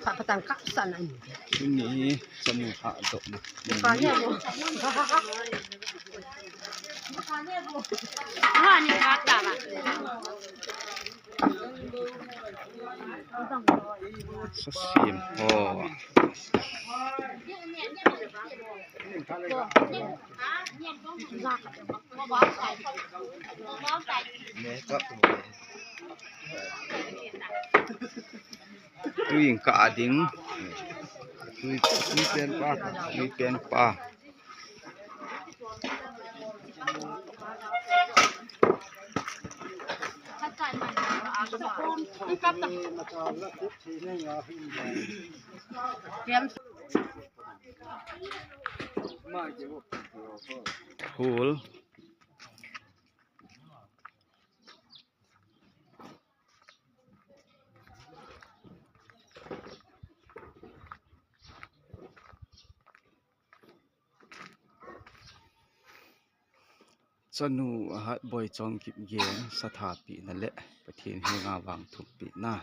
ພະປະຕັງກະສັນອັນນີ້ ນີ້ສະໜູຫາດົກນະ ກາແນວ ອາຫານນີ້ຄັກຕາລະ ສະຊີມພໍ ຕຸ້ຍກະດິງ ຕຸ້ຍ ຕຸ້ຍແປງປາ ຕຸ້ຍແປງປາ ໂຮລ ສະໜູອາຫາດບອຍຈອງກິບແຢງ ສະຖາປີນັ້ນແຫຼະ ປະເທດເຮງາວາງທຸກປີໜ້າ.